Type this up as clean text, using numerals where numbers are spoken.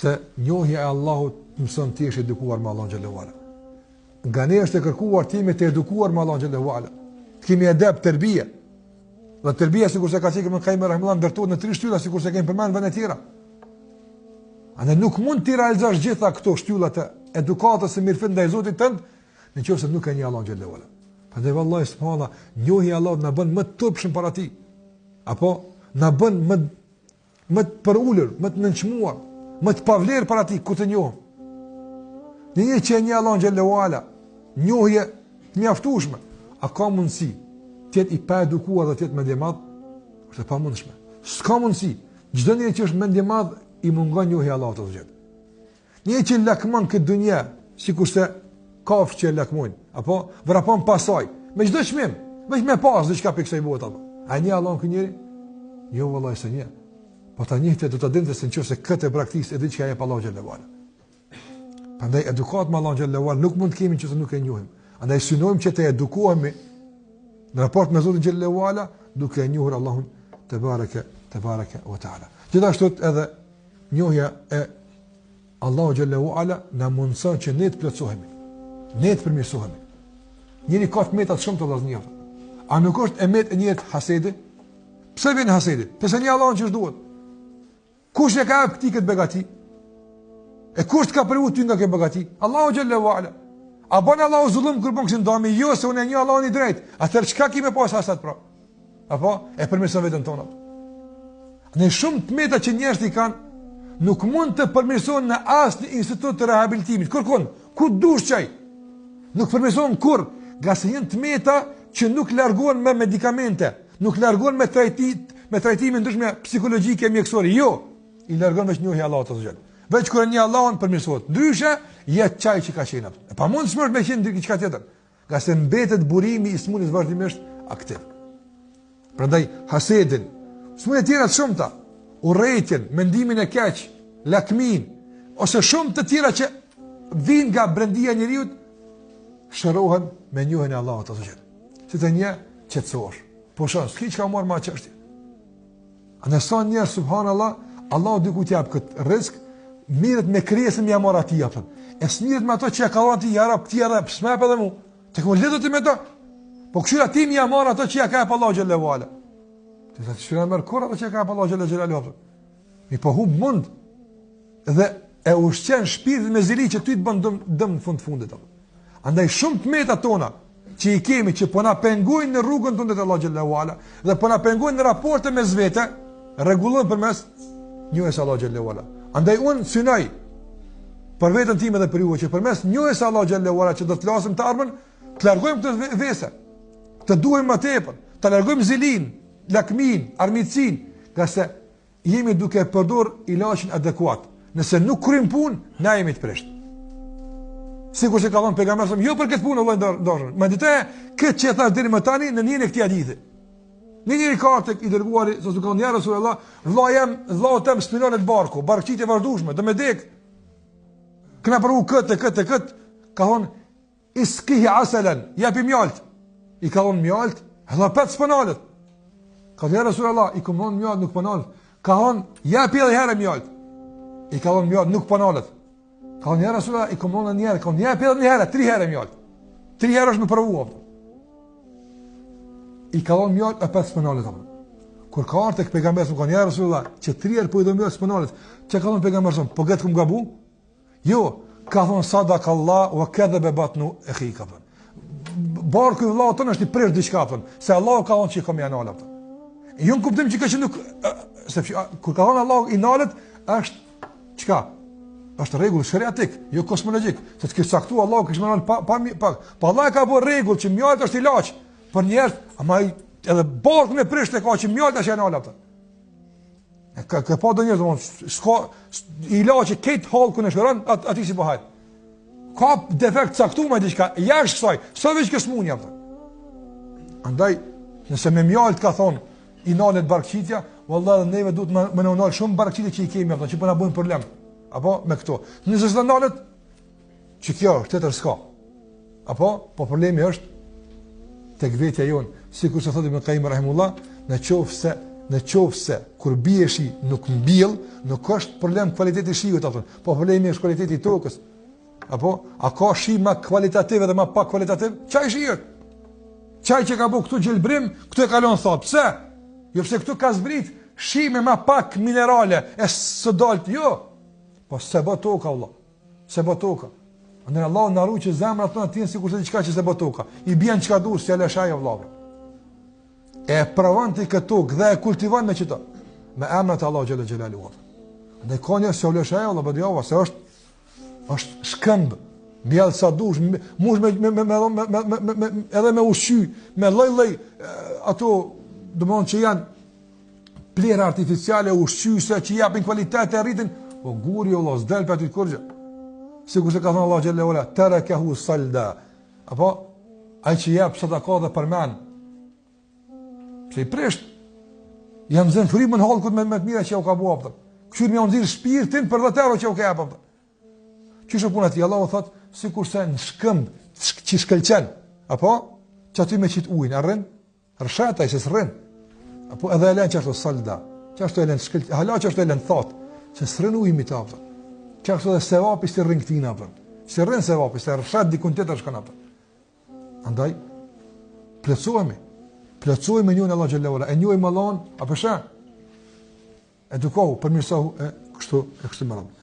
Se njohja e Allahut të mëson të jesh i edukuar me Allahun xhelle ue ala. Nga ne është e kërkuar të jemi të edukuar me Allahun xhelle ue ala. Të kemi edep, terbije. Dhe terbija sikurse ka cekë Ibn Kajimi rahimehullah ndërtohet në tri shtylla sikurse kemi përmend në vende tjera. A ne nuk mund t'i realizosh gjitha këto shtylla të edukatës së mirëfilltë ndaj Zotit tënd, në qoftë se nuk e njeh Allahun xhelle ue ala. Prandaj vallahi subhanallah, njohja e Allahut na bën më të turpshëm para tij. Apo na bën më më të përulur, më të nënçmuar, më të pavlerë para tij kur të njohim. Një njeri që e njeh Allahun xhelle ue ala, njohje të mjaftueshme, a ka mundësi të jetë i paedukuar dhe të jetë mendjemadh? Është e pamundshme. S'ka mundësi. Çdo njeri që është mendjemadh i mungon njohja e Allahut azze ue xhel. Një që lakmon këtë dunja, sikurse kafshët që e lakmojnë, apo vrapon pas saj, me çdo çmim, veç me pas diçka prej kësaj bote apo. A e njeh Allahun ky njeri? Jo vallahi s'e njeh. Po ta njihte do ta dinte se nëse këtë e braktis e di çka jep Allahu xhelle ue ala. Prandaj edukatë me Allahun xhelle ue ala nuk mund të kemi nëse nuk e njohim. Andaj synojmë që të edukohemi në raport me Zotin xhelle ue ala duke e njohur Allahun tebareke tebareke ve teala. Gjithashtu edhe njohja e Allahu xhelle ue ala na mundëson që ne të plotësohemi, ne të përmirësohemi. Njeri ka të meta të shumta vëllazër. A nuk është e metë e njerit hasedi? Pse vjen hasedi? Pse s'e njeh Allahun qysh duhet? Kush e ka jap këtij këtë begati? E kush të ka privu ty nga kjo begati? Allahu xhelle ue ala. A bën Allahu zullum kur bën kësi ndami? Jo, se unë e njoh Allahun i drejtë. Atëherë çka ki me pas hased pra? Apo e përmirëson veten tonë. Në shumë të meta që njerëzit i kanë, nuk mund të përmirësohen në asnjë institut të rehabilitimit. Kërkun, ku dush çaj? Nuk përmirësohen kurrë, ngase janë të meta që nuk largohen me medikamente, nuk largohen me trajtim, me trajtime ndryshme psikologjike mjekësore. Jo, i largon veç njohja e Allahut azze ue xhel. Veç kur e njeh Allahun përmirësohet. Ndryshe, jet qaj që ka qenë. E pamundshme është me qenë diçka tjetër. Ngase mbetet burimi i sëmundjes vazhdimisht aktiv. Prandaj hasedin, sëmundje tjera të shumta, urrejtjen, mendimin e keq, lakmin ose shumë të tjera që vijnë nga brendia e njeriut, shërohen me njohjen e Allahut azze ue xhel. Si të njeh, qetësohesh. Pushon, s'ki çka marrë ma çështje. A në sa njerëz, subhanallah, Allahu dikujt jap këtë rrisk, mirret me krijesën me ja marrë atij, apëton. E s'mirret me ato që ja ka dhënë atij, ja Rab, ti edhe, pse s'ma jep edhe mu? Ti ku lidhet ti me to? Po kqyr atij me ja marrë ato që ja ka jap Allahu xhelle ue ala. Ti sa të merr kurrë ato që ja ka jap Allahu xhelle xhelaluhu. Mi po humb mund dhe e ushqen shpirtin me zili që ty të bën dëm, dëm në fund të fundit. Andaj shumë të meta tona që i kemi që po na pengojnë në rrugën tonë te Allahu xhelle ue ala dhe po na pengojnë në raporte mes vete, rregullohen përmes njohjes së Allahut xhelle ue ala. Andaj unë synoj për veten time dhe për ju që përmes njohjes së Allahut xhelle ue ala që do të flasim të ardhmen, të largojmë këto vese. Të duhemi më tepër, të largojmë zilinë, lakminë, armiqësinë, ngase jemi duke përdor ilaçin adekuat. Nëse nuk kryen punë, na jemi të prisht. Sikurse ka thënë pejgamberi, jo për këtë punë vëlla i dashur. Meditoje këtë që e thash deri më tani në njërin e këtij hadithi. Një njeri ka ardhur tek i dërguari, sa ka thënë ja Resulullah, vëlla jem, vëllaut tem s'po i nalet barku, barkqitje e vazhdueshme, do me dek. Kena provu këtë, këtë, këtë, ka thonë Iskihi aselen, jepi mjalt. I ka dhonë mjalt, edhe apet s'po nalet. Ka thonë, ja Resulallah, i kom dhonë mjalt, nuk po nalet. Ka thonë, jepi edhe herë mjalt. I ka dhonë mjalt, nuk po nalet. Ka thonë, ja Resulallah, i kom dhonë një herë, ka thonë, jepi edhe një herë, tri herë mjalt. Tri herë është me provu. I ka dhonë mjalt, apet s'po nalet. Kur ka ardhë tek pejgamberi, ka thonë, ja Resulallah, që tri herë po i dhon mjalt, s'po nalet. Çka ka thonë pejgamberi, po këtë kum gabu? Jo, ka thonë sadak Allah wa kadhaba batnu akhika. Barku i vëllaut tënd është i prishë diçka thon, se Allahu ka thonë që ka me ja nal atë. Jo në kuptim që ka që nuk se kur ka thonë Allahu i nalet është çka? Është rregull sheriatik, jo kosmologjik, se të kish caktu Allahu kish me nal pa pa pa. Po Allah ka bërë rregull që mjalti është ilaç për njerëz, ama edhe barkun e prishtë ka që mjalti është ja nal atë. E ka ka pa do njerëz domthon s'ka ilaçi krejt hallkun e shëron at aty si po hajt. Ka defekt caktuar me diçka jashtë kësaj, sa veç kjo smunja apo. Andaj nëse me mjalt ka thon i nalet barkqitja, vallahi edhe neve duhet me me na nal shumë barkqitje që i kemi apo që po na bëjnë problem. Apo me këto. Nëse s'na nalet, që kjo është tjetër s'ka. Apo, po problemi është tek vetja jonë, sikurse thotë Ibn Qayyim rahimullah, në qoftë se Në qoftë se kur bie shi nuk mbjell, nuk është problem kvaliteti i shiut apo, po problemi është kvaliteti i tokës. Apo a ka shi më kualitativ edhe më pak kualitativ? Qaj shi është? Qaj që ka bo këtu gjelbrim, këtu e ka lon thatë. Pse? Jo pse këtu ka zbrit shi me më pak minerale e s'u dalt, jo. Po s'e bë toka vëlla. S'e bë toka. Andaj Allahu na ruaj që zemrat tona të jenë sikurse diçka që s'e bë toka. I bjen çka dush, s'ia lë shenjë vëlla. E provon ti këtë tokë dhe e kultivon me qëto. Me emrat e Allahut xhele xhelaluhu. Andaj ka njerëz që vëlla shenjë vëlla bëdjava se është është shkëmb mbjell sa dush, mush me me me me me me me me edhe me ushqy, me lloj lloj ato, domthon që janë plehra artificiale ushqyese që japin kvalitet e rritin, po guri o vëlla, s'del pa ty kurrë. Sikurse ka thënë Allahu xhele ue ala, terakehu salda. Apo ai që jep sadaka dhe përmend. Pse i prisht? Ja nxën frymën hallkut me, me të mira që u ka bo, apëtër. Kqyr me jau nxjerr shpirtin për 10 euro që u ka jep, apëtër. Qysh puna e tij, Allahu thot, sikurse në shkëmb që shkëlqen, apo? Që aty me qitë ujin, a rrin? Rrëshqet ai se s'rrin. Apo edhe e len qashtu salda, qashtu e len shkëlqen, hala qashtu e len thatë, se s'rrin uji mi të, apëtër. Qashtu edhe sevapi s'i rrin këtina, apëtër. S'i rrin sevapi, se rrëshqet dikun tjetër shkon, apëtër. Andaj, plotësohemi, plotësohemi me njohjen e Allahut xhele ue ala, e njohim Allahun, apo shë? Edukohu, përmirësohu, e kështu, e kështu me radhë.